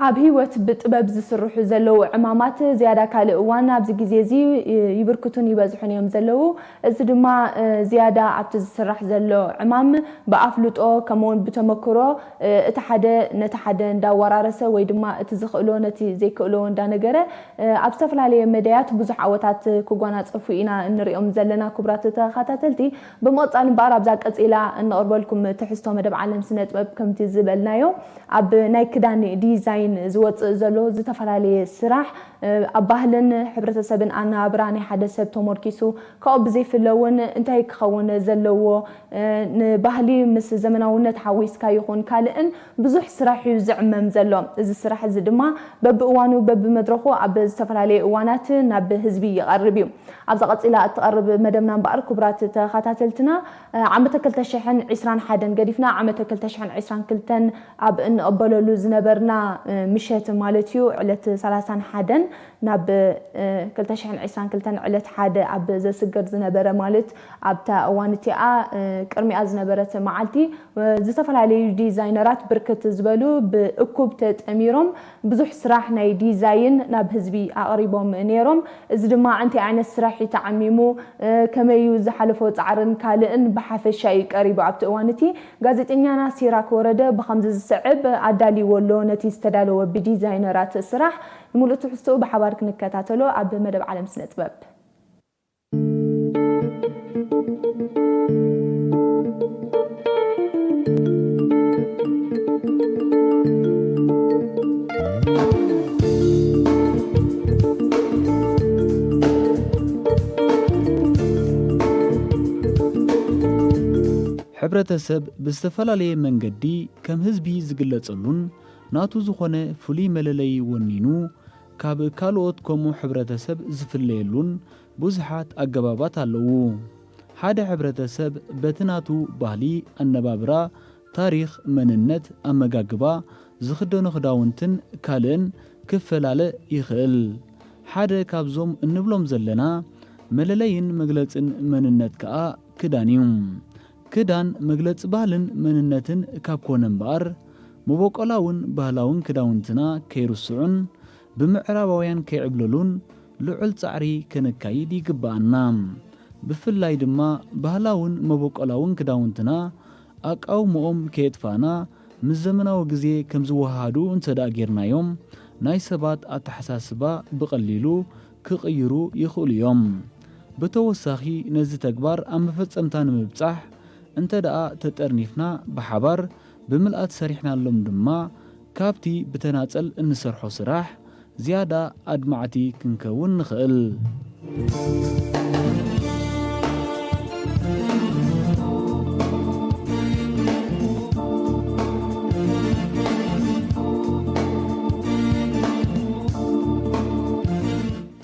ኣብ ህይወት ብጥበብ ዝስርሑ ዘለዉ ዕማማት ዝያዳ ካልእ እዋን ኣብዚ ግዜ እዚ ይብርክቱን ይበዝሑን እዮም ዘለዉ። እዚ ድማ ዝያዳ ኣብቲ ዝስራሕ ዘሎ ዕማም ብኣፍልጦ ከምኡውን ብተመክሮ እቲ ሓደ ነቲ ሓደ እንዳወራረሰ ወይ ድማ እቲ ዝኽእሎ ነቲ ዘይክእሎ እንዳነገረ ኣብ ዝተፈላለየ መዳያት ብዙሕ ዓወታት ክጓናጸፉ ኢና እንሪኦም ዘለና። ክቡራት ተኸታተልቲ፣ ብምቕጻል እምበኣር ኣብዛ ቀጺላ እንቕርበልኩም ትሕዝቶ መደብ ዓለም ስነ ጥበብ ከምቲ ዝበልናዮ ኣብ ናይ ክዳን ዲዛይን ዝወጽእ ዘሎ ዝተፈላለየ ስራሕ ኣብ ባህልን ሕብረተሰብን ኣነባብራ ናይ ሓደ ሰብ ተሞርኪሱ ካብኡ ብዘይፍለ እውን እንታይ ክኸውን ዘለዎ ንባህሊ ምስ ዘመናውነት ሓዊስካ ይኹን ካልእን ብዙሕ ስራሕ እዩ ዝዕመም ዘሎ። እዚ ስራሕ እዚ ድማ በብእዋኑ በብመድረኹ ኣብ ዝተፈላለየ እዋናት ናብ ህዝቢ ይቐርብ እዩ። ኣብዛ ቀጺላ እትቐርብ መደብና እምበኣር ክቡራት ተኸታተልትና ዓመተ ክልተ ሽሕን ዕስራን ሓደን ገዲፍና ዓመተ ክልተ ሽሕን ዕስራን ክልተን ኣብ እንቕበለሉ ዝነበርና ምሸት ማለት እዩ ዕለት ሰላሳን ሓደን ናብ ክልተ ሽሕን ዕስራን ክልተን ዕለት ሓደ ኣብ ዘስግር ዝነበረ ማለት ኣብታ እዋን እቲኣ ቅድሚኣ ዝነበረት መዓልቲ ዝተፈላለዩ ዲዛይነራት ብርክት ዝበሉ ብእኩብ ተጠሚሮም ብዙሕ ስራሕ ናይ ዲዛይን ናብ ህዝቢ ኣቕሪቦም ነይሮም። እዚ ድማ እንታይ ዓይነት ስራሕ እዩ ተዓሚሙ፣ ከመይ እዩ ዝሓለፎ ጻዕርን ካልእን ብሓፈሻ እዩ ቀሪቡ። ኣብቲ እዋን እቲ ጋዜጠኛና ሲራክ ወረደ ብኸምዚ ዝስዕብ ኣዳልይዎ ኣሎ። ነቲ ዝተዳለወ ብዲዛይነራት ስራሕ ንምሉእ ትሕዝትኡ ብሓባር ክንከታተሎ ኣብ መደብ ዓለም ስነ ጥበብ። ሕብረተሰብ ብዝተፈላለየ መንገዲ ከም ህዝቢ ዝግለጸሉን ናቱ ዝኾነ ፍሉይ መለለዪ ወኒኑ ካብ ካልኦት ከምኡ ሕብረተሰብ ዝፍለየሉን ብዙሓት ኣገባባት ኣለዉ። ሓደ ሕብረተሰብ በቲ ናቱ ባህሊ፣ ኣነባብራ፣ ታሪኽ፣ መንነት፣ ኣመጋግባ፣ ዝኽደኖ ክዳውንትን ካልእን ክፈላለ ይኽእል። ሓደ ካብዞም እንብሎም ዘለና መለለይን መግለጽን መንነት ከኣ ክዳን እዩ። ክዳን መግለጺ ባህልን መንነትን ካብ ኮነ እምበኣር፣ መበቆላውን ባህላውን ክዳውንትና ከይርስዑን ብምዕራባውያን ከይዕብለሉን ልዑል ጻዕሪ ከነካይድ ይግብኣና። ብፍላይ ድማ ባህላውን መበቆላውን ክዳውንትና ኣቃውምኦም ከየጥፋእና ምስ ዘመናዊ ግዜ ከም ዝወሃሃዱ እንተ ደኣ ጌርናዮም፣ ናይ ሰባት ኣተሓሳስባ ብቐሊሉ ክቕይሩ ይኽእሉ እዮም። ብተወሳኺ፣ ነዚ ተግባር ኣብ መፈጸምታ ንምብጻሕ እንተ ደኣ ተጠርኒፍና፣ ብሓባር ብምልኣት ሰሪሕናሎም ድማ፣ ካብቲ ብተናጸል እንሰርሖ ስራሕ ዝያዳ ኣድማዕቲ ክንከውን ንኽእል።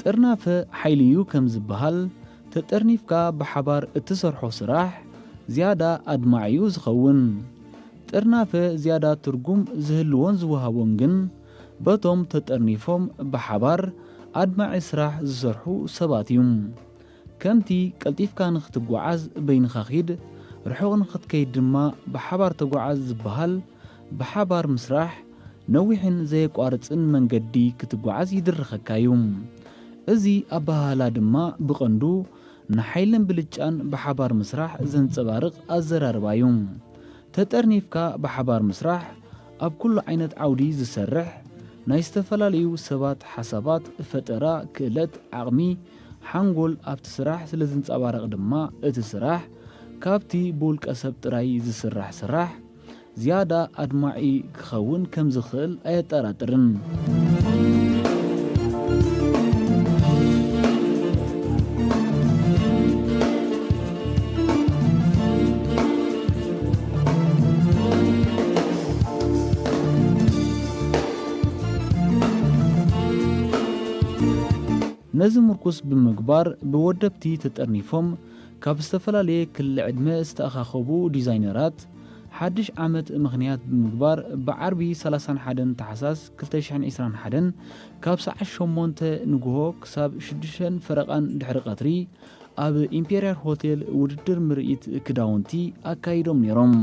ጥርናፈ ሓይሊ እዩ ከም ዝበሃል፣ ተጠርኒፍካ ብሓባር እትሰርሖ ስራሕ ዝያዳ ኣድማዒ እዩ ዝኸውን። ጥርናፈ ዝያዳ ትርጉም ዝህልዎን ዝወሃቦን ግን፣ በቶም ተጠርኒፎም ብሓባር ኣድማዒ ስራሕ ዝሰርሑ ሰባት እዩ። ከምቲ ቀልጢፍካ ንኽትጓዓዝ በይንኻ ኺድ፣ ርሑቕ ንኽትከይድ ድማ ብሓባር ተጓዓዝ ዝበሃል፣ ብሓባር ምስራሕ ነዊሕን ዘየቋርጽን መንገዲ ክትጓዓዝ ይድርኸካ እዩ። እዚ ኣበሃህላ ድማ ብቐንዱ ንሓይልን ብልጫን ብሓባር ምስራሕ ዘንጸባርቕ ኣዘራርባ እዩ። ተጠርኒፍካ ብሓባር ምስራሕ ኣብ ኩሉ ዓይነት ዓውዲ ዝሰርሕ፣ ናይ ዝተፈላለዩ ሰባት ሓሳባት፣ ፈጠራ፣ ክእለት፣ ዓቕሚ፣ ሓንጎል ኣብቲ ስራሕ ስለ ዝንጸባረቕ ድማ እቲ ስራሕ ካብቲ ብውልቀ ሰብ ጥራይ ዝስራሕ ስራሕ ዝያዳ ኣድማዒ ክኸውን ከም ዝኽእል ኣየጠራጥርን። ነዚ ምርኩስ ብምግባር፣ ብወደብቲ ተጠርኒፎም ካብ ዝተፈላለየ ክሊ ዕድመ ዝተኣኻኸቡ ዲዛይነራት፣ ሓድሽ ዓመት ምኽንያት ብምግባር፣ ብዓርቢ ሰላሳን ሓደን ታሕሳስ ክልተ ሽሕን ዕስራን ሓደን ካብ ሰዓት ሸሞንተ ንግሆ ክሳብ ሽዱሽተን ፈረቓን ድሕሪ ቀትሪ ኣብ ኢምፔርያል ሆቴል ውድድር ምርኢት ክዳውንቲ ኣካይዶም ነይሮም።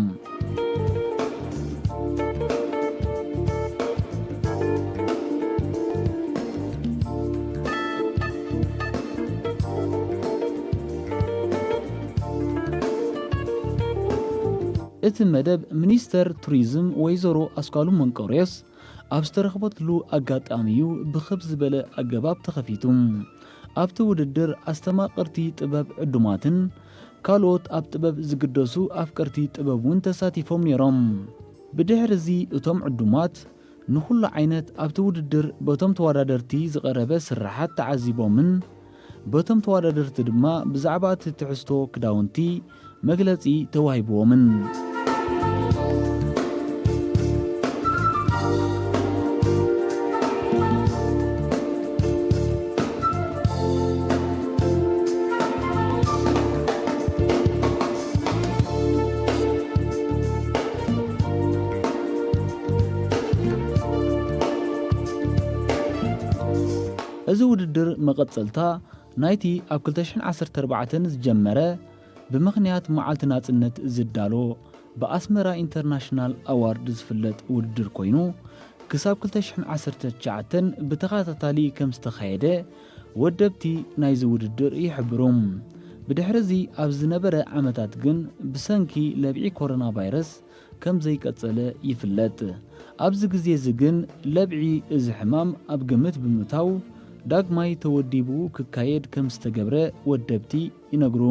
እቲ መደብ ሚኒስተር ቱሪዝም ወይዘሮ ኣስካሉ መንቀርዮስ ኣብ ዝተረኽበትሉ ኣጋጣሚ እዩ ብኽብ ዝበለ ኣገባብ ተኸፊቱ። ኣብቲ ውድድር ኣስተማቐርቲ ጥበብ ዕዱማትን ካልኦት ኣብ ጥበብ ዝግደሱ ኣፍቀርቲ ጥበብ እውን ተሳቲፎም ነይሮም። ብድሕሪ እዚ እቶም ዕዱማት ንኹሉ ዓይነት ኣብቲ ውድድር በቶም ተወዳደርቲ ዝቐረበ ስርሓት ተዓዚቦምን በቶም ተወዳደርቲ ድማ ብዛዕባ እቲ ትሕዝቶ ክዳውንቲ መግለጺ ተዋሂብዎምን። እዚ ውድድር መቐጸልታ ናይቲ ኣብ ክልተ ሽሕን ዓሰርተ ኣርባዕተን ዝጀመረ ብምኽንያት መዓልቲ ናጽነት ዝዳሎ ብኣስመራ ኢንተርናሽናል ኣዋርድ ዝፍለጥ ውድድር ኮይኑ፣ ክሳብ ክልተ ሽሕን ዓሰርተ ትሽዓተን ብተኸታታሊ ከም ዝተኻየደ ወደብቲ ናይዚ ውድድር ይሕብሩ። ብድሕሪ እዚ ኣብ ዝነበረ ዓመታት ግን ብሰንኪ ለብዒ ኮሮና ቫይረስ ከም ዘይቀጸለ ይፍለጥ። ኣብዚ ግዜ እዚ ግን ለብዒ እዚ ሕማም ኣብ ግምት ብምእታው ዳግማይ ተወዲቡ ክካየድ ከም ዝተገብረ ወደብቲ ይነግሩ።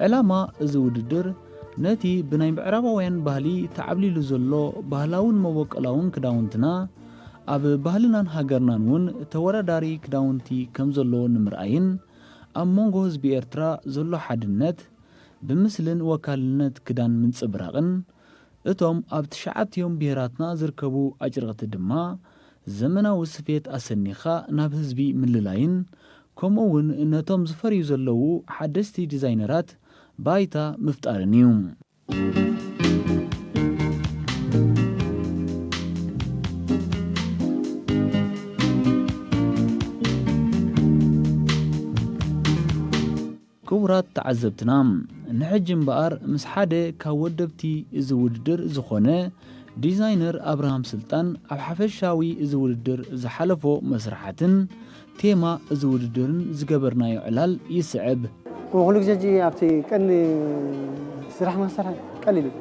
ዕላማ እዚ ውድድር ነቲ ብናይ ምዕራባውያን ባህሊ ተዓብሊሉ ዘሎ ባህላውን መበቆላውን ክዳውንትና ኣብ ባህልናን ሃገርናን እውን ተወዳዳሪ ክዳውንቲ ከም ዘሎ ንምርኣይን ኣብ መንጎ ህዝቢ ኤርትራ ዘሎ ሓድነት ብምስልን ወካልነት ክዳን ምንጽብራቕን እቶም ኣብ ትሽዓቲኦም ብሄራትና ዝርከቡ ኣጭርቕቲ ድማ ዘመናዊ ስፌት ኣሰኒኻ ናብ ህዝቢ ምልላይን ከምኡ እውን ነቶም ዝፈርዩ ዘለዉ ሓደስቲ ዲዛይነራት ባይታ ምፍጣርን እዩ። ክቡራት ተዓዘብትና፣ ንሕጂ እምበኣር ምስ ሓደ ካብ ወደብቲ እዚ ውድድር ዝኾነ ዲዛይነር ኣብርሃም ስልጣን ኣብ ሓፈሻዊ እዚ ውድድር ዝሓለፎ መስርሓትን ቴማ እዚ ውድድርን ዝገበርናዮ ዕላል ይስዕብ። ኩሉ ግዜ ሕጂ ኣብቲ ቀንዲ ስራሕ ማሰርሕ ቀሊል እዩ።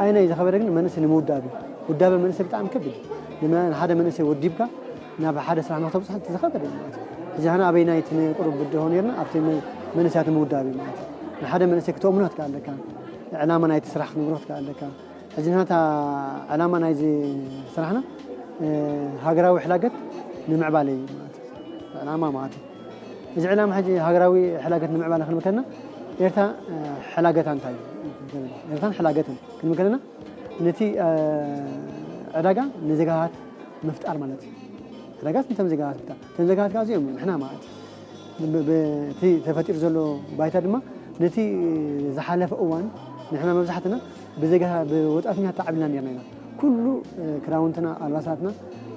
ኣየናይ ዝኸበደ ግን መንእሰይ ንምውዳብ እዩ። ውዳበ መንእሰይ ብጣዕሚ ከቢድ እዩ። ንመ-፣ ንሓደ መንእሰይ ወዲብካ ናብ ሓደ ስራሕ ንክተብፅሖ እቲ ዝኸበደ እዩ ማለት እዩ። ሕጂ ንሕና ኣበይናይ እቲ ቁሩብ ብድሆ ነይርና ኣብቲ መ-፣ መንእሰያት ንምውዳብ እዩ ማለት እዩ። ንሓደ መንእሰይ ክተእምኖ ትክእል ኣለካ። ዕላማ ናይቲ ስራሕ ክትነግሮ ትክእል ኣለካ። ሕጂ ንሕና እታ ዕላማ ናይዚ ስራሕና፣ እ፣ ሃገራዊ ሕላገት ንምዕባለ እዩ ማለት እዩ። ዕላማ ማለት እዩ። እዚ ዕላማ ሕጂ ሃገራዊ ሕላገት ንምዕባለ ክንብል ከለና ኤርትራ፣ እ፣ ሕላገታ እንታይ እዩ? ኤርትራን ሕላገትን ክንብል ከለና ነቲ፣ እ፣ ዕዳጋ ንዜጋታት ምፍጣር ማለት እዩ። ዕዳጋ ነቶም ዜጋታት ምፍጣር። እቶም ዜጋታት ከዓ እዚኦም እዮም፣ ንሕና ማለት እዩ። ብ-፣ ብ-፣ እቲ ተፈጢሩ ዘሎ ባይታ ድማ ነቲ ዝሓለፈ እዋን ንሕና መብዛሕትና ብዜጋ-፣ ብወጻእተኛ ተዓብልና ነርና ኢና። ኩሉ፣ እ፣ ክዳውንትና፣ ኣልባሳትና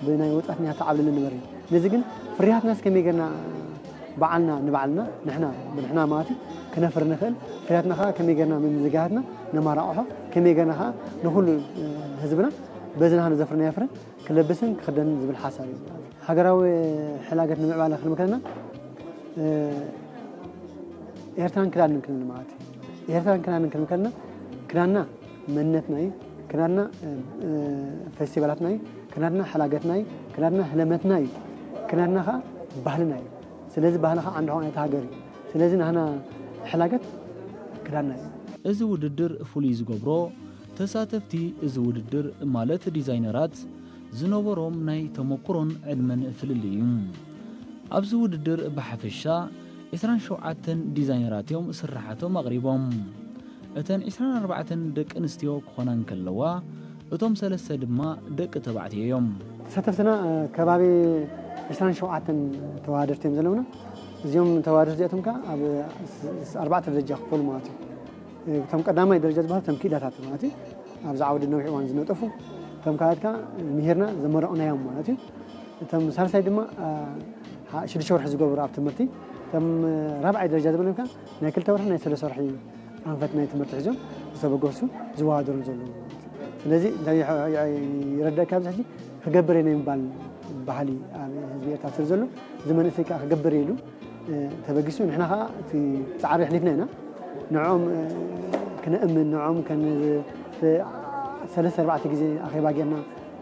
ብናይ ወጻእተኛ ተዓብለሉ ንበር እዩ። ነዚ ግን ፍርያትና እስከመይ ጌርና ባዕልና ንባዕልና ንሕና ብንሕና ማለት እዩ ክነፍሪ ንኽእል፣ ፍርያትና ከዓ ከመይ ጌርና ንዜጋታትና ነማራቕሖ፣ ከመይ ጌርና ከዓ ንኹሉ፣ እ፣ ህዝብና በዚ ንሕና ዘፍርናዮ ፍረ ክለብስን ክኽደንን ዝብል ሓሳብ እዩ። ሃገራዊ ሕላገት ንምዕባለ ክንብል ከለና፣ እ፣ ኤርትራን ክዳንን ክንብል ማለት እዩ። ኤርትራን ክዳንን ክንብል ከለና ክዳንና መንነትና እዩ። ክዳንና፣ እ፣ እ፣ ፌስቲቫላትና እዩ። ክዳንና ሕላገትና እዩ። ክዳንና ህለመትና እዩ። ክዳንና ከዓ ባህልና እዩ። ስለዚ ባህሊ ከዓ ዓንዲ ሕቖ ናይታ ሃገር እዩ። ስለዚ ናህና ሕላገት ክዳንና እዩ። እዚ ውድድር ፍሉይ ዝገብሮ ተሳተፍቲ እዚ ውድድር ማለት ዲዛይነራት ዝነበሮም ናይ ተመኩሮን ዕድመን ፍልልይ እዩ። ኣብዚ ውድድር ብሓፈሻ ዕስራን ሸውዓተን ዲዛይነራት እዮም ስርሓቶም ኣቕሪቦም። እተን ዕስራን ኣርባዕተን ደቂ ኣንስትዮ ክኾና እንከለዋ፣ እቶም ሰለስተ ድማ ደቂ ተባዕትዮ እዮም። ተሳተፍትና፣ እ፣ ከባቢ ዕስራን ሸውዓተን ተወዳደርቲ እዮም ዘለውና። እዚኦም ተወዳደርቲ እዚኣቶም ከኣ ኣብ ስ-፣ ስ-፣ ኣርባዕተ ደረጃ ክፈሉ ማለት እዩ። እ፣ እቶም ቀዳማይ ደረጃ ዝበሃሉ እቶም ክኢላታት ማለት እዩ። ኣብዚ ዓውዲ ነዊሕ እዋን ዝነጠፉ፣ እቶም ካልኣት ከኣ ምሂርና ዘመረቕናዮም ማለት እዩ። እቶም ሳልሳይ ድማ ሽዱሽተ ወርሒ ዝገብሩ ኣብ ትምህርቲ፣ እቶም ራብዓይ ደረጃ ዝበለካ ናይ ክልተ ወርሒ ናይ ሰለስተ ወርሒ ኣንፈት ናይ ትምህርቲ ሒዞም ዝተበገሱ ዝወዳደሩ ዘለዉ። ስለዚ እንታይ ይረዳእካ ኣብዚ ሕጂ ክገብር እየ ናይ ምባል ባህሊ ኣብ ህዝቢ ኤርትራ ስለ ዘሎ፣ እዚ መንእሰይ ከዓ ክገብር እየ ኢሉ ተበጊሱ፣ ንሕና ከዓ እቲ ፃዕሪ ኣሕሊፍና ኢና። ንዕኦም ክነእምን፣ ንዕኦም ሰለስተ ኣርባዕተ ግዜ ኣኼባ ጌርና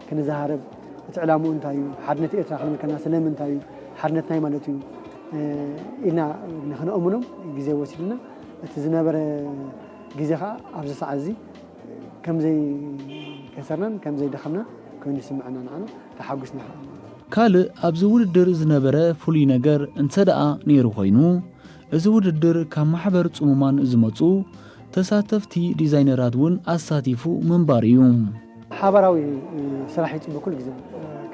ክንዘሃረብ፣ እቲ ዕላምኡ እንታይ እዩ፣ ሓድነት ኤርትራ ክንብል ከለና ስለምንታይ እዩ፣ ሓድነት ናይ ማለት እዩ ኢልና ንክነእምኖም ግዜ ወሲድና። እቲ ዝነበረ ግዜ ከዓ ኣብዚ ሰዓት እዚ ከም ዘይከሰርናን ከም ዘይደኸምናን ኮይኑ ይስምዐና። ንዓና ተሓጒስና ከዓ። ካልእ ኣብዚ ውድድር ዝነበረ ፍሉይ ነገር እንተ ደኣ ነይሩ ኮይኑ፣ እዚ ውድድር ካብ ማሕበር ጽሙማን ዝመጹ ተሳተፍቲ ዲዛይነራት እውን ኣሳቲፉ ምንባሩ እዩ። ሓባራዊ ስራሕ ይጽቡ ኩሉ ግዜ።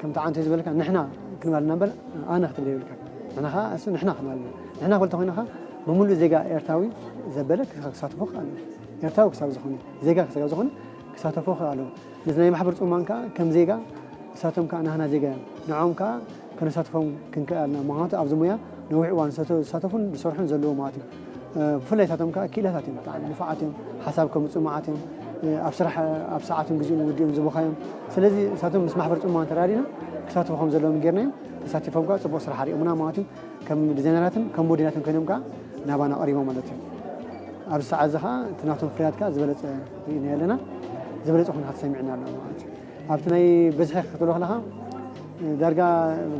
ከምቲ ዓንተ ዝበለካ ንሕና ክንባልና እምበር ኣነ ክትብል የብልካ። ንሕና ከዓ እሱ ንሕና ክንባልና። ንሕና ክብል ተኮይንካ ብምሉእ ዜጋ ኤርትራዊ ዘበለ ክሳተፎ ክኣሉ። ኤርትራዊ ክሳብ ዝኾነ፣ ዜጋ ክሳብ ዝኾነ ክሳተፎ ክኣሉ። ነዚ ናይ ማሕበር ጽሙማን ከዓ ከም ዜጋ እሳቶም ከዓ ናህና ዜጋ እዮም። ንዕኦም ከዓ ከነሳትፎም ክንክእል ኣለና። ምኽንያቱ ኣብዚ ሞያ ነዊሕ እዋን ዝሳተ-፣ ዝሳተፉን ዝሰርሑን ዘለዉ ማለት እዩ። እ፣ ብፍላይ እሳቶም ከዓ ክኢላታት እዮም፣ ብጣዕሚ ንፉዓት እዮም፣ ሓሳብ ከምጽኡ መዓት እዮም፣ እ፣ ኣብ ስራሕ ኣብ ሰዓቱን ግዜኡን ወዲኦም ዝቡኻ እዮም። ስለዚ እሳቶም ምስ ማሕበር ጽሙማን ተራዲና ክሳተፉ ከም ዘለዎም ጌርናዮም፣ ተሳቲፎም ከዓ ጽቡቕ ስራሕ ኣሪኦምና ማለት እዩ። ከም ዲዛይነራትን ከም ሞዴላትን ኮይኖም ከዓ ናባና ቀሪቦም ማለት እዩ። ኣብዚ ሰዓት እዚ ከዓ እቲ ናቶም ፍርያት ከዓ ዝበለጸ ርኢና ኣለና፣ ዝበለጸ ኩነታት ሰሚዕና ኣለና ማለት እዩ። ኣብቲ ናይ ብዝሒ ክትብሎ ከለኻ ዳርጋ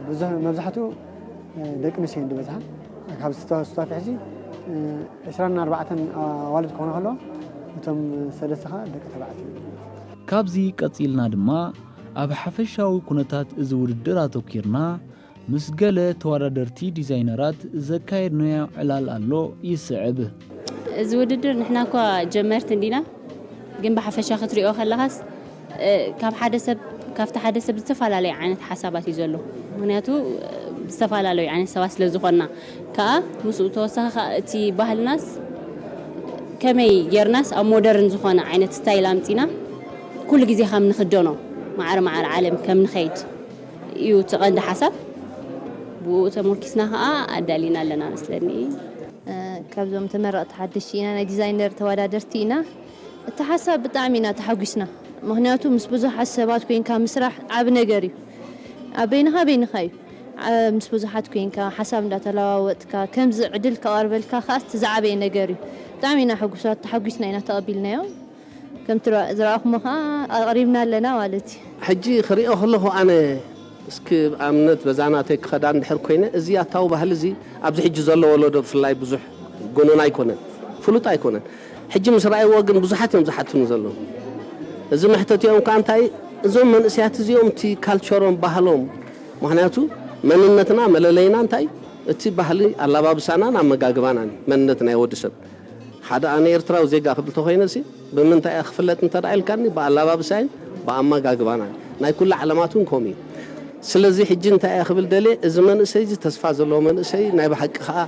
ብዙሕ፣ መብዛሕትኡ ደቂ ኣንስትዮ እየን ዝበዝሓ። ካብ ስታ-፣ ስታፍ ሕጂ ዕስራን ኣርባዕተን ኣዋልድ ክኾኑ ከለዋ፣ እቶም ሰለስተ ከዓ ደቂ ተባዕትዮ እዮም። ካብዚ ቀጺልና ድማ ኣብ ሓፈሻዊ ኩነታት እዚ ውድድር ኣተኲርና ምስ ገለ ተወዳደርቲ ዲዛይነራት ዘካየድናዮ ዕላል ኣሎ ይስዕብ። እዚ ውድድር ንሕና እኳ ጀመርቲ እንዲና፣ ግን ብሓፈሻ ክትሪኦ ከለኻስ፣ እ፣ ካብ ሓደ ሰብ፣ ካብቲ ሓደ ሰብ ዝተፈላለዩ ዓይነት ሓሳባት እዩ ዘሎ። ምኽንያቱ፣ እ፣ ዝተፈላለዩ ዓይነት ሰባት ስለ ዝኾንና። ከኣ ምስኡ ተወሳኺ ከኣ እቲ ባህልናስ ከመይ ጌርናስ ኣብ ሞደርን ዝኾነ ዓይነት ስታይል ኣምጺና ኩሉ ግዜ ከም ንኽደኖ፣ ማዕረ ማዕረ ዓለም ከም ንኸይድ እዩ እቲ ቀንዲ ሓሳብ። ብኡ ተመርኪስና ከኣ ኣዳሊና ኣለና መስለኒ። እ፣ ካብዞም ተመረቕቲ ሓደሽቲ ኢና፣ ናይ ዲዛይነር ተወዳደርቲ ኢና። እቲ ሓሳብ ብጣዕሚ ኢና ተሓጒስና። ምኽንያቱ ምስ ብዙሓት ሰባት ኮይንካ ምስራሕ ዓቢ ነገር እዩ። ኣብ በይንኻ በይንኻ እዩ። ዓ-፣ ምስ ብዙሓት ኮይንካ ሓሳብ እንዳተለዋወጥካ፣ ከምዚ ዕድል ክቐርበልካ ከኣ እቲ ዝዓበየ ነገር እዩ። ብጣዕሚ ኢና ሕጉሳት፣ ተሓጒስና ኢና ተቐቢልናዮ። ከምቲ ራ-፣ ዝረኣኹሞ ከኣ ኣቕሪብና ኣለና ማለት እዩ። ሕጂ ክሪኦ ከለኹ ኣነ፣ እስኪ ኣብነት በዛ ናተይ ክኸዳ እንድሕር ኮይነ፣ እዚ ኣታዊ ባህሊ እዚ ኣብዚ ሕጂ ዘሎ ወለዶ ብፍላይ ብዙሕ ጎነን ኣይኮነን፣ ፍሉጥ ኣይኮነን። ሕጂ ምስ ረኣይዎ ግን ብዙሓት እዮም ዝሓትኑ ዘለዉ። እዚ መሕተቲኦም ከኣ እንታይ፣ እዞም መንእሰያት እዚኦም እቲ ካልቸሮም፣ ባህሎም፣ ምኽንያቱ መንነትና፣ መለለይና እንታይ፣ እቲ ባህሊ፣ ኣላባብሳናን ኣመጋግባናን መንነት ናይ ወዲ ሰብ። ሓደ ኣነ ኤርትራዊ ዜጋ ክብል ተኾይነሲ፣ ብምንታይ እየ ክፍለጥ እንተ ደኣ ኢልካኒ፣ ብኣላባብሳይን ብኣመጋግባናን። ናይ ኩሉ ዓለማት እውን ከምኡ እዩ። ስለዚ ሕጂ እንታይ እየ ክብል ደልየ፣ እዚ መንእሰይ እዚ ተስፋ ዘለዎ መንእሰይ፣ ናይ ብሓቂ ኸኣ፣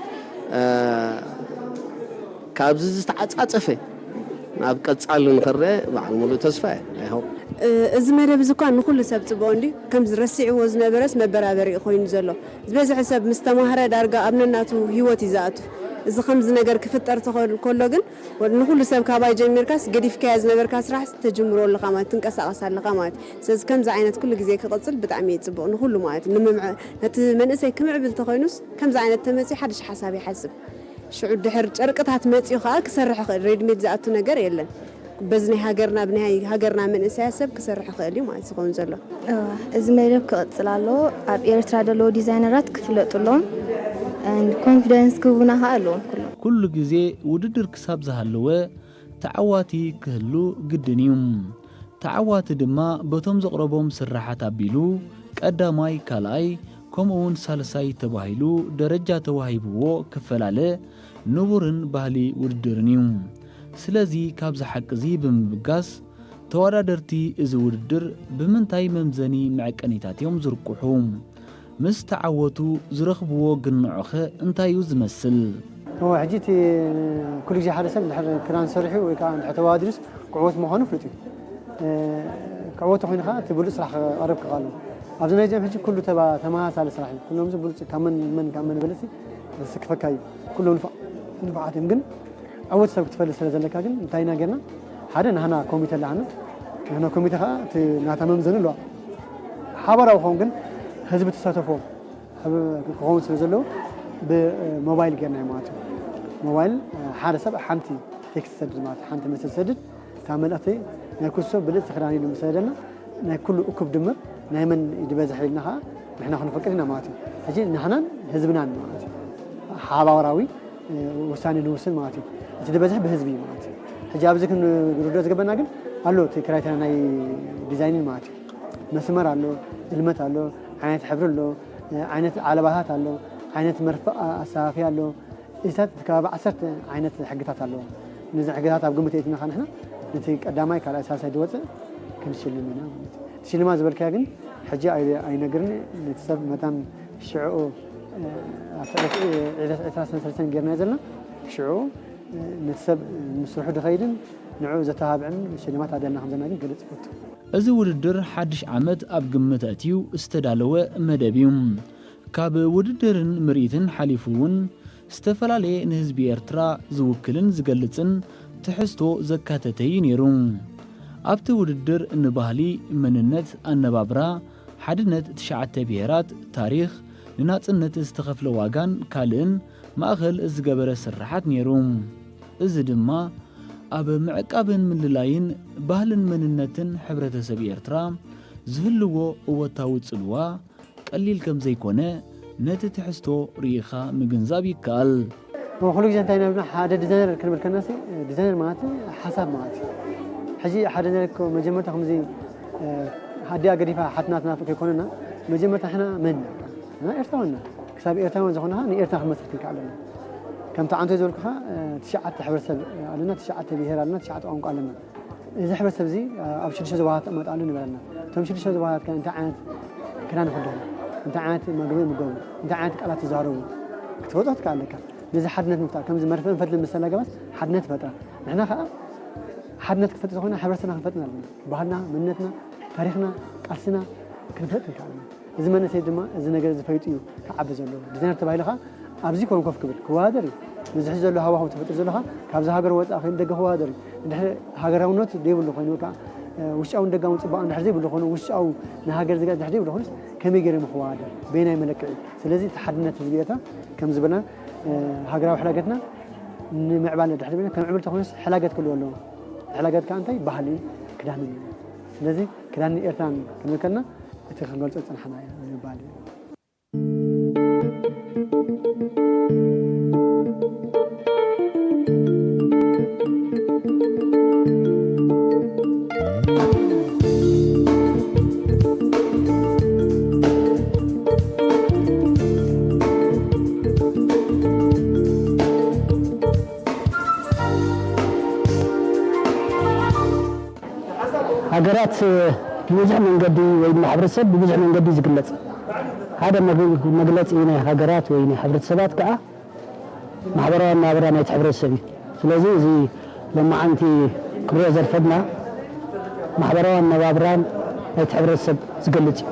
እ፣ ካብዚ ዝተዓጻጸፈ ናብ ቀጻሊ ንኽረአ በዓል ሙሉእ ተስፋ እየ። I hope። እ፣ እዚ መደብ እዚ እኳ ንኹሉ ሰብ ጽቡቕ እንድዩ። ከምዚ ረሲዕዎ ዝነበረስ መበራበሪ እዩ ኮይኑ ዘሎ። ዝበዝሐ ሰብ ምስ ተማህረ ዳርጋ ኣብ ነናቱ ህይወት እዩ ዝኣቱ። እዚ ከምዚ ነገር ክፍጠር ተኸል-፣ ከሎ ግን ወ-፣ ንኹሉ ሰብ ካባይ ጀሚርካስ ገዲፍካዮ ዝነበርካ ስራሕ ተጅምሮ ኣለኻ ማለት፣ ትንቀሳቐስ ኣለኻ ማለት። ስለዚ ከምዚ ዓይነት ኩሉ ግዜ ክቕጽል ብጣዕሚ እዩ ጽቡቕ ንኹሉ ማለት እዩ። ንምምዕ-፣ ነቲ መንእሰይ ክምዕብል ተኾይኑስ ከምዚ ዓይነት ተመጽዩ ሓድሽ ሓሳብ ይሓስብ። ሽዑ ድሕር ጨርቅታት መጽዩ ኸኣ ክሰርሕ ይኽእል። ሬድሜድ ዝኣቱ ነገር የለን። በዚ ናይ ሃገርና፣ ብናይ ሃገርና መንእሰያት ሰብ ክሰርሕ ይኽእል እዩ ማለት ዝኸውን ዘሎ። እዋ፣ እዚ መደብ ክቕጽል ኣለዎ። ኣብ ኤርትራ ዘለዉ ዲዛይነራት ክፍለጡ ኣለዎም። And ኮንፊደንስ ክህቡና ኸኣ ኣለዎም ኩሎም። ኩሉ ግዜ ውድድር ክሳብ ዝሃለወ ተዓዋቲ ክህሉ ግድን እዩ። ተዓዋቲ ድማ በቶም ዘቕረቦም ስርሓት ኣቢሉ ቀዳማይ፣ ካልኣይ ከምኡውን ሳልሳይ ተባሂሉ ደረጃ ተዋሂብዎ ክፈላለ ንቡርን ባህሊ ውድድርን እዩ። ስለዚ ካብዚ ሓቂ እዚ ብምብጋስ ተወዳደርቲ እዚ ውድድር ብምንታይ መምዘኒ መዐቀኒታት እዮም ዝርቁሑ? ምስ ተዓወቱ ዝረኽብዎ ግንዖኸ እንታይ እዩ ዝመስል? እወ፣ ሕጂ እቲ ኩሉ ግዜ ሓደ ሰብ እንድሕር ክዳን ሰሪሑ ወይ ከዓ እንድሕር ተወዳዲሩስ ክዕወት ምዃኑ ፍሉጥ እዩ። እ፣ ክዕወት ኮይኑ ከዓ እቲ ብሉጽ ስራሕ ክቐርብ ክኽእል ኣለዎ። ኣብዚ ናይ ዚኦም ሕጂ ኩሉ ተባ-፣ ተመሳሳሊ ስራሕ እዩ። ኩሎም እዚ ብሉጽ ካብ መን መን ካብ መን በለሲ ዝስክፈካ እዩ። ኩሎም ንፋ-፣ ንፋዓት እዮም። ግን ዕውት ሰብ ክትፈልጥ ስለ ዘለካ ግን እንታይ ኢና ጌርና? ሓደ ናህና ኮሚተ ኣለና። ናህና ኮሚተ ከዓ እቲ ናታ መምዘኒ ኣለዋ። ሓባራዊ ክኸውን ግን ህዝቢ ተሳተፎ ክኸውን ስለ ዘለዎ ብሞባይል ጌርና ማለት እዩ። ሞባይል ሓደ ሰብ ሓንቲ ቴክስት ሰድድ ማለት ሓንቲ መስል ሰድድ ካብ መልእኽቲ ናይ ኩሶ ብልጽ ክዳን ኢሉ ምስ ሰደና ናይ ኩሉ እኩብ ድምር ናይ መን ድበዝሕ ኢልና ከዓ ንሕና ክንፈቅድ ኢና ማለት እዩ። ሕጂ ንሕናን ህዝብናን ማለት እዩ። ሓባራዊ ውሳኔ ንውስን ማለት እዩ። እቲ ዝበዝሕ ብህዝቢ እዩ ማለት እዩ። ሕጂ ኣብዚ ክንርድኦ ዝገበና ግን ኣሎ እቲ ክራይተሪያ ናይ ዲዛይንን ማለት እዩ። መስመር ኣሎ፣ እልመት ኣሎ፣ ዓይነት ሕብሪ ኣሎ፣ ዓይነት ዓለባታት ኣሎ፣ ዓይነት መርፍእ ኣሰፋፍያ ኣሎ። እዚታት ከባቢ ዓሰርተ ዓይነት ሕግታት ኣለዎ። ነዚ ሕግታት ኣብ ግምት የእቲና ንሕና ነቲ ቀዳማይ ካልኣይ ሳልሳይ ዝወፅእ ክንሽልም ኢና ማለት እዩ። እቲ ሽልማት ዝበልካዮ ግን ሕጂ ኣይ-፣ ኣይነግርን። ነቲ ሰብ መታን ሽዕኡ ኣብ ዕለት ዕስራን ሰለስተን ጌርና ዘለና ሽዑ ነቲ ሰብ ምስርሑ ዝኸይድን ንዕኡ ዘተባብዕን ሽልማት ኣዳልና ከም ዘለና ግን ገለጽ ይፈቱ። እዚ ውድድር ሓድሽ ዓመት ኣብ ግምት ኣእትዩ ዝተዳለወ መደብ እዩ። ካብ ውድድርን ምርኢትን ሓሊፉ እውን ዝተፈላለየ ንህዝቢ ኤርትራ ዝውክልን ዝገልጽን ትሕዝቶ ዘካተተ እዩ ነይሩ። ኣብቲ ውድድር ንባህሊ፣ መንነት፣ ኣነባብራ፣ ሓድነት ትሽዓተ ብሄራት፣ ታሪኽ፣ ንናጽነት ዝተኸፍለ ዋጋን ካልእን ማእከል ዝገበረ ስርሓት ነይሩ። እዚ ድማ ኣብ ምዕቃብን ምልላይን ባህልን መንነትን ሕብረተሰብ ኤርትራ ዝህልዎ እወታዊ ጽልዋ ቀሊል ከም ዘይኮነ ነቲ ትሕዝቶ ርኢኻ ምግንዛብ ይከኣል። ኩሉ ግዜ እንታይ ነብና ሓደ ዲዛይነር ክንብል ከለና ሲ፣ ዲዛይነር ማለት ሓሳብ ማለት እዩ። ሕጂ ሓደ ነገር እኮ መጀመርታ ከምዚ፣ እ፣ ኣዲኣ ገዲፋ ሓትና ትናፍቅ ከይኮነና መጀመርታ ሕና መን ኢና? ሕና ኤርትራውያን ኢና። ክሳብ ኤርትራውያን ዝኾንኻ ንኤርትራ ክንመስርት ክንከኣል ኣለና። ከምቲ ዓንቶ ዝበልኩኻ፣ እ፣ ትሽዓተ ሕብረተሰብ ኣለና፣ ትሽዓተ ብሄር ኣለና፣ ትሽዓተ ቋንቋ ኣለና። እዚ ሕብረተሰብ እዚ ኣብ ሽዱሽተ ዞባታት ተቐመጥ ኣሎ ንበለና። እቶም ሽዱሽተ ዞባታት ከ እንታይ ዓይነት ክዳን ይኽደኑ? እንታይ ዓይነት መግቢ ይምገቡ? እንታይ ዓይነት ቃላት ይዛረቡ? ክትፈልጦ ትከኣል ኣለካ። ነዚ ሓድነት ምፍጣር፣ ከምዚ መርፍእን ፈትልን ምስ ተላገባስ ሓድነት ይፈጥራ። ንሕና ከኣ ሓድነት ክፈጥር ዝኾነ ሕብረተሰብና ክንፈጥር ኣለና። ባህልና፣ መንነትና፣ ታሪኽና፣ ቃልስና ክንፈልጥ ንከኣል ኣለና። እዚ መንእሰይ ድማ እዚ ነገር እዚ ፈሊጡ እዩ ክዓቢ ዘለዎ። ዲዛይነር ተባሂሉ ኸዓ ኣብዚ ኮን ኮፍ ክብል ክወዳደር እዩ። ነዚ ሕዚ ዘሎ ሃዋህው ትፈጥር ዘለኻ ካብዚ ሃገር ወፃእ ከይኑ ደገ ክወዳደር እዩ። እንድሕሪ ሃገራውነት ዘይብሉ ኮይኑ ወይ ከዓ፣ እ፣ ውሽጣውን ደጋውን ፅባቐ እንድሕር ዘይብሉ ኮይኑ ውሽጣዊ ንሃገር ዝገልፅ እንድሕር ዘይብሉ ኮይኑስ ከመይ ገይሩ ክወዳደር? በየናይ መለክዒ? ስለዚ እቲ ሓድነት ህዝቢ ኤርትራ ከም ዝበልና፣ እ፣ ሃገራዊ ሕላገትና ንምዕባለ ድሕሪ ቤና ከም ዕብል ተኾይኑስ ሕላገት ክህልዎ ኣለዎ። ሕላገት ከዓ እንታይ? ባህሊ ክዳንን እዩ። ስለዚ ክዳንን ኤርትራን ክንብል ከለና እቲ ክንገልጾ ዝጸናሕናዮ ንምባል እዩ። ሃገራት ብብዙሕ መንገዲ ወይ ድማ ሕብረተሰብ ብብዙሕ መንገዲ እዩ ዝግለጽ። ሓደ መግ-፣ መግለጺ ናይ ሃገራት ወይ ናይ ሕብረተሰባት ከኣ ማሕበራዊ ኣነባብራ ናይቲ ሕብረተሰብ እዩ። ስለዚ እዚ ሎማዓንቲ ክርኦ ዘርፈድና ማሕበራዊ ኣነባብራን ናይቲ ሕብረተሰብ ዝገልጽ እዩ።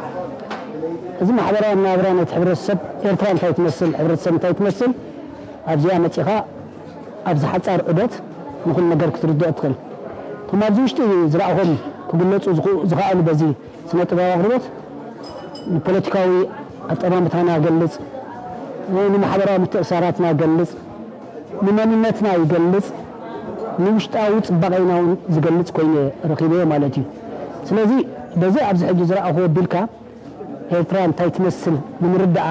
እዚ ማሕበራዊ ኣነባብራ ናይቲ ሕብረተሰብ ኤርትራ እንታይ ትመስል፣ ሕብረተሰብ እንታይ ትመስል፣ ኣብዚኣ መጺኻ ኣብዚ ሓጻር ዑደት ንኹሉ ነገር ክትርድኦ ትኽእል። እቶም ኣብዚ ውሽጢ ዝረኣኹም ክግለጹ ዝኽኡ-፣ ዝኸኣሉ በዚ ስነ ጥበባዊ ኣቕርቦት ንፖለቲካዊ ኣጠማምታና ይገልጽ፣ ንማሕበራዊ ምትእሳራትና ይገልጽ፣ ንመንነትና ይገልጽ፣ ንውሽጣዊ ጽባቐና እውን ዝገልጽ ኮይኑ ረኺበዮ ማለት እዩ። ስለዚ በዚ ኣብዚ ሕጂ ዝረኣኹዎ ኣቢልካ ኤርትራ እንታይ ትመስል ንምርዳኣ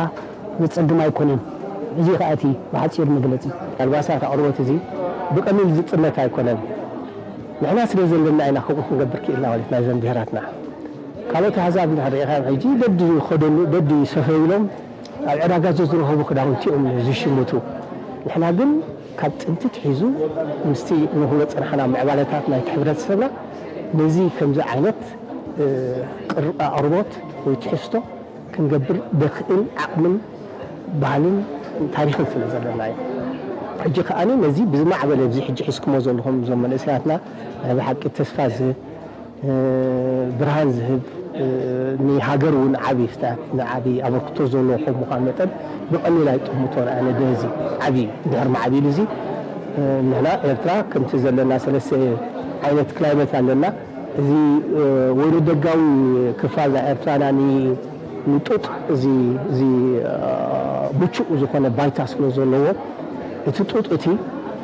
ዘጸግም ኣይኮነን። እዚ ከኣ እቲ ብሓጺር መግለጺ። ኣልባሳት ኣቕርቦት እዚ ብቐሊል ዝጥመት ኣይኮነን። ንሕና ስለ ዘለና ኢና ከምኡ ክንገብር ክኢልና ማለት ናይዘን ብሄራትና። ካልኦት ኣህዛብ እንድሕር ርኢኻ ሕጂ ደድኸደሉ፣ ደድሰፈዩሎም ኣብ ዕዳጋ ዘዝረኸቡ ክዳውንቲ እዮም ዝሽምቱ። ንሕና ግን ካብ ጥንቲ ትሒዙ ምስቲ ንኹሎ ዝጸናሕና ምዕባለታት ናይቲ ሕብረተሰብና ነዚ ከምዚ ዓይነት፣ እ፣ ቅር-፣ ኣቕርቦት ወይ ትሕዝቶ ክንገብር ደኽእል ዓቕምን ባህልን ታሪኽን ስለ ዘለና እዩ። ሕጂ ከኣ ነዚ ብዝማዕበለ እዚ ሕጂ ሒዝኩሞ ዘለኹም እዞም መንእሰያትና ናይ ብሓቂ ተስፋ ዝህብ፣ እ፣ ብርሃን ዝህብ፣ ንሃገር እውን ዓብዪ ስታት ንዓብዪ ኣበርክቶ ዘለዎ ከም ምዃን መጠን ብቐሊል ኣይጥምቶን ኣነ። በዚ ዓብዪ ድሕር ማዕቢሉ እዚ ንሕና ኤርትራ ከምቲ ዘለና ሰለስተ ዓይነት ክላይመት ኣለና። እዚ ወይነ ደጋዊ ክፋል ናይ ኤርትራና ንጡጥ እዚ ምቹእ ዝኾነ ባይታ ስለ ዘለዎ እቲ ጡጥ እቲ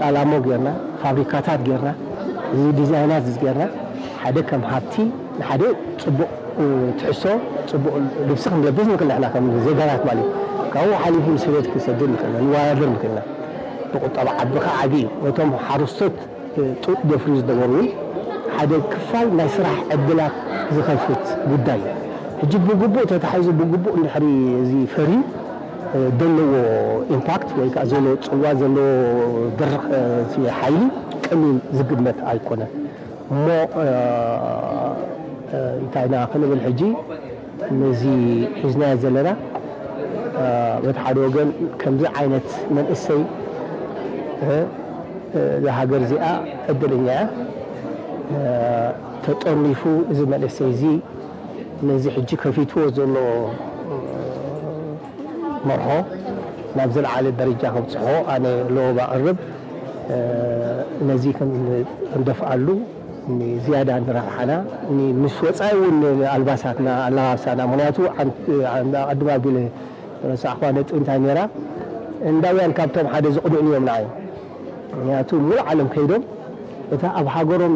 ኣላሞ ጌርና ፋብሪካታት ጌርና እዚ ዲዛይናት ጌርና ሓደ ከም ሃብቲ ንሓደ ጽቡቕ ትሕዝቶ ጽቡቕ ልብሲ ክንለብስ ንኽእል ንሕና ከም ዜጋታት ማለት እዩ። ካብኡ ሓሊፉ ንሰቤት ክንሰድድ ንኽእል ኢና፣ ንወዳደር ንኽእል ኢና። ብቁጠባ ዓቢ ከኣ ዓቢ እዩ። ነቶም ሓረስቶት ጡጥ ደፍርዩ ዝነበሩ እውን ሓደ ክፋል ናይ ስራሕ ዕድላት ዝኸፍት ጉዳይ እዩ። ሕጂ ብግቡእ ተታሒዙ ብግቡእ እንድሕሪ እዚ ፈርዩ ዘለዎ ኢምፓክት ወይ ከዓ ዘለዎ ፅልዋ ዘለዎ ድርቕ ሓይሊ ቀሊል ዝግመት ኣይኮነን። እሞ እንታይ ኢና ክንብል ሕጂ ነዚ ሒዝናዮ ዘለና በቲ ሓደ ወገን ከምዚ ዓይነት መንእሰይ እዛ ሃገር እዚኣ ዕድለኛ እያ። ተጠርኒፉ እዚ መንእሰይ እዚ ነዚ ሕጂ ከፊትዎ ዘሎ መርሖ ናብ ዝለዓለ ደረጃ ከብፅሖ ኣነ ለወብ ኣቕርብ። ነዚ ክንደፍኣሉ ዝያዳ ንረብሓና ምስ ወፃኢ እውን ኣልባሳትና ኣለባብሳና ምክንያቱ ኣቐድም ኣቢለ ረሳዕኳ ነጥቢ እንታይ ነራ ህንዳውያን ካብቶም ሓደ ዝቕንኡኒ እዮም ንዓይ። ምክንያቱ ሙሉእ ዓለም ከይዶም እታ ኣብ ሃገሮም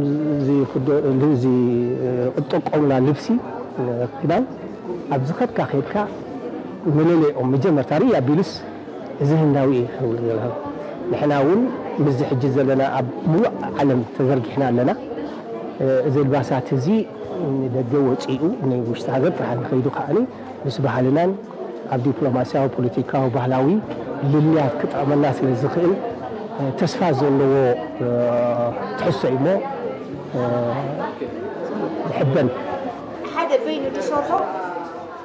ዝኽደ- ዝጥቀሙላ ልብሲ ክዳን ኣብ ዝኸድካ ከድካ መለለይኦም መጀመርታ ርኢ ኣቢሉስ እዚ ህንዳዊ እዩ ክብል ዝብል። ንሕና እውን ምስዚ ሕጂ ዘለና ኣብ ሙሉእ ዓለም ተዘርጊሕና ኣለና። እዚ ኣልባሳት እዚ ንደገ ወፂኡ ንውሽጢ ሃገር ጥራሕ ንኸይዱ ከዓኒ ምስ ባህልናን ኣብ ዲፕሎማስያዊ፣ ፖለቲካዊ፣ ባህላዊ ልልያት ክጠቕመና ስለ ዝኽእል ተስፋ ዘለዎ ትሕዝቶ እዩ እሞ ንሕበን። ሓደ በይኑ ዝሰርሖ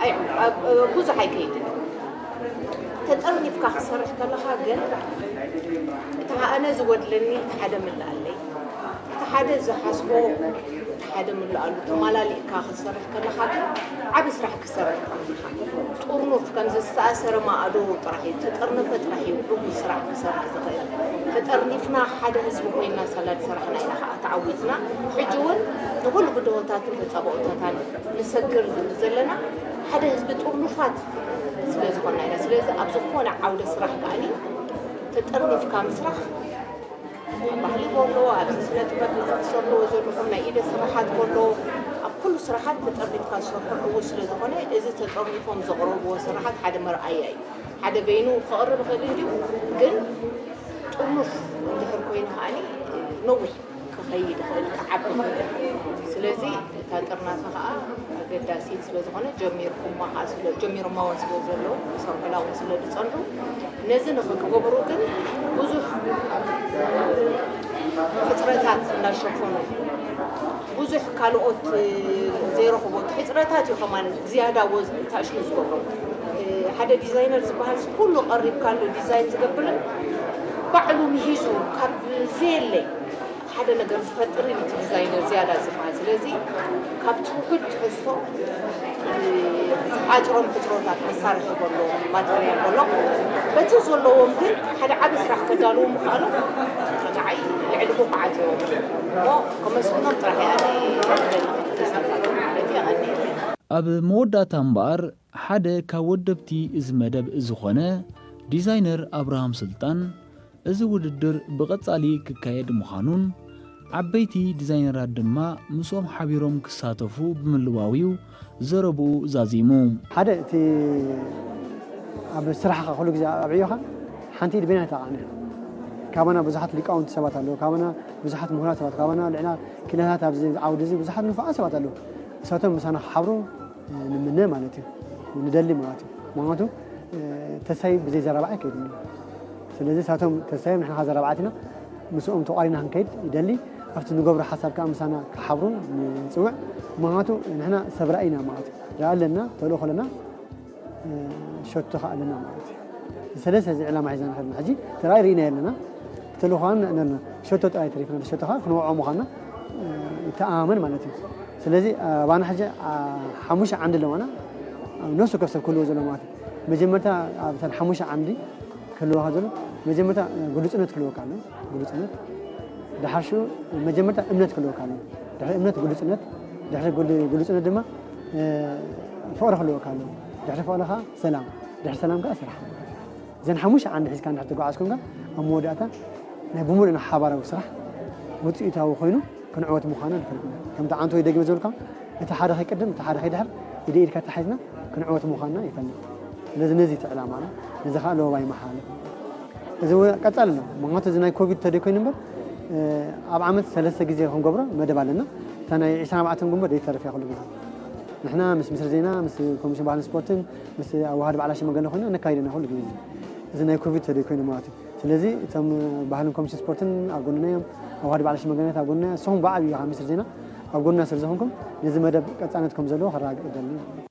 ኣይ- ኣብ- ብዙሕ ኣይከይድን። ተጠርኒፍካ ክትሰርሕ ከለኻ ግን እቲ ኣነ ዝጎድለኒ እቲ ሓደ ምልኣለይ፣ እቲ ሓደ ዝሓስቦ እቲ ሓደ ምልኣሉ ተማላሊእካ ክትሰርሕ ከለኻ ግን ዓቢ ስራሕ ክሰርሕ ትኽእል ኢኻ። ጥርኑፍ ከምዚ ዝተኣሰረ ማእዶ ጥራሕ እዩ፣ ዝተጠርነፈ ጥራሕ እዩ ዕዉት ስራሕ ክሰርሕ ዝኽእል። ተጠርኒፍና ሓደ ህዝቢ ኮይና ሳላ ዝሰራሕና ኢና ከዓ ተዓዊትና። ሕጂ እውን ንኹሉ ብድሆታትን ተጻብኦታታን ንሰግር ዘለና ሓደ ህዝቢ ጥርኑፋት ስለ ዝኾንና ኢና። ስለዚ ኣብ ዝኾነ ዓውደ ስራሕ ከኣኒ ተጠርኒፍካ ምስራሕ ኣብ ባህሊ ከሎ ኣብዚ ስነ ጥበብ እዚ ትሰርሕዎ ዘለኹም ናይ ኢደ ስራሓት ከሎ ኣብ ኩሉ ስራሓት ተጠርኒፍካ ዝሰርሑ ዕዉት ስለ ዝኾነ እዚ ተጠርኒፎም ዘቕረብዎ ስራሓት ሓደ መርኣያ እዩ። ሓደ በይኑ ክቕርብ ይኽእል እንድዩ ግን ጥርኑፍ እንድሕር ኮይኑ ከኣኒ ነዊሕ ክኸይድ ይኽእል ክዓቢ ይኽእል። ስለዚ እታ ጥርናፈ ከዓ ኣገዳሲት ስለ ዝኾነ ጀሚርኩማ ከዓ ስለ ጀሚሮማ እውን ስለ ዘለዉ ክሰርሑላ እውን ስለ ዝፀንሑ ነዚ ንኽትገብሩ ግን ብዙሕ ሕፅረታት እናሸፈኑ ብዙሕ ካልኦት ዘይረኽቦ ሕፅረታት እዩ ከማን ዝያዳ ወዝ ታሽሙ ዝገብሮ ሓደ ዲዛይነር ዝበሃል ኩሉ ቀሪብካሉ ዲዛይን ዝገብርን ባዕሉ ምሂዙ ካብ ዘየለይ ሓደ ነገር ዝፈጥር እዩ እቲ ዲዛይነር ዝያዳ ዝበሃል። ስለዚ ካብቲ ውሑድ ትሕዝቶ ዝዓፅሮም ሕፅሮታት መሳርሒ ከሎ ማተርያል ከሎ በቲ ዘለዎም ግን ሓደ ዓቢ ስራሕ ከዳልዉ ምኽኣሎም ንዓይ ልዕሊ ብቑዓት እዮም እሞ ከመስግኖም ጥራሕ እየ ኣነ ተስፋ ማለት እየ። ኣብ መወዳእታ እምበኣር ሓደ ካብ ወደብቲ እዚ መደብ ዝኾነ ዲዛይነር ኣብርሃም ስልጣን፣ እዚ ውድድር ብቐጻሊ ክካየድ ምዃኑን ዓበይቲ ዲዛይነራት ድማ ምስኦም ሓቢሮም ክሳተፉ ብምልዋው'ዩ ዘረብኡ ዛዚሙ። ሓደ እቲ ኣብ ስራሕኻ ኩሉ ግዜ ኣብ ዕዮኻ ሓንቲ ኢድ በይና ኣይተቓዕነ። ካባና ብዙሓት ሊቃውንቲ ሰባት ኣለዉ፣ ካባና ብዙሓት ምሁራት ሰባት፣ ካባና ልዕና ኪነታት ኣብዚ ዓውዲ እዚ ብዙሓት ንፉዓት ሰባት ኣለዉ። እሳቶም ምሳና ክሓብሩ ንምነ ማለት እዩ፣ ንደሊ ማለት እዩ። ምኽንያቱ ተሳይ ብዘይ ዘረባዓ ኣይከይድን እዩ። ስለዚ እሳቶም ተሳዮም ንሕና ዘረባዓት ኢና፣ ምስኦም ተቋሪና ክንከይድ ይደሊ። ኣብቲ ንገብሮ ሓሳብ ከዓ ምሳና ክሓብሩ ንፅውዕ። ምኽንያቱ ንሕና ሰብ ራእይ ኢና ማለት እዩ። ራእይ ኣለና፣ ተልእኾ ኣለና፣ ሸቶ ከዓ ኣለና ማለት እዩ። ሰለስተ እዚ ዕላማ ሒዝና ንኸድና ሕጂ ተራእይ ርኢና የለና፣ ተልእኾ ኣለና፣ ሸቶ ጥራይ ተሪፍና፣ ሸቶ ከዓ ክንወዖ ምዃንና ተኣማመን ማለት እዩ። ስለዚ ኣባና ሕጂ ሓሙሽተ ዓንዲ ኣለዋና፣ ነፍሲ ወከፍ ሰብ ክህልዎ ዘሎ ማለት እዩ። መጀመርታ ኣብተን ሓሙሽተ ዓንዲ ክህልወካ ዘሎ መጀመርታ ግሉፅነት ክህልወካ ኣሎ። ግሉፅነት፣ ድሓር ሽኡ መጀመርታ እምነት ክህልወካ ኣሎ። ድሕሪ እምነት ግሉፅነት፣ ድሕሪ ግሉፅነት ድማ ፍቕሪ ክህልወካ ኣሎ። ድሕሪ ፍቕሪ ከዓ ሰላም፣ ድሕሪ ሰላም ከዓ ስራሕ። እዘን ሓሙሽተ ዓንዲ ሒዝካ እንድሕር ተጓዓዝኩም ከ ኣብ መወዳእታ ናይ ብምሉእ ናይ ሓባራዊ ስራሕ ውፅኢታዊ ኮይኑ ክንዕወት ምዃና ንፈልጥ ኢና። ከምቲ ዓንቶ ወይ ደግመ ዝበልካ እቲ ሓደ ከይቅድም እቲ ሓደ ከይድሕር ኢደ ኢድካ ተሓዝና ክንዕወት ምዃንና ይፈልጥ። ስለዚ ነዚ እቲ ዕላማና፣ ነዚ ከዓ ለበባ ይመሓላለፍ። እዚ እውን ቀጻሊ ነው። ምክንያቱ እዚ ናይ ኮቪድ ተደይ ኮይኑ እምበር ኣብ ዓመት ሰለስተ ግዜ ክንገብሮ መደብ ኣለና። እታ ናይ ዕስራን ኣርባዕተን ግንቦት ዘይተርፍ እያ ኩሉ ግዜ። ንሕና ምስ ሚኒስትሪ ዜና፣ ምስ ኮሚሽን ባህልን ስፖርትን፣ ምስ ኣዋሃድ በዓል ሽመገለ ኮይና ነካይደና ኩሉ ግዜ። እዚ ናይ ኮቪድ ተደይ ኮይኑ ማለት እዩ። ስለዚ እቶም ባህልን ኮሚሽን ስፖርትን ኣብ ጎንና እዮም። ኣዋሃድ በዓል ሽመገለ ኣብ ጎንና እዮም። ንስኹም ብዓብዩ ካብ ሚኒስትሪ ዜና ኣብ ጎንና ስለ ዝኾንኩም ነዚ መደብ ቀጻልነት ከም ዘለዎ ከረጋግጽ እደሊ።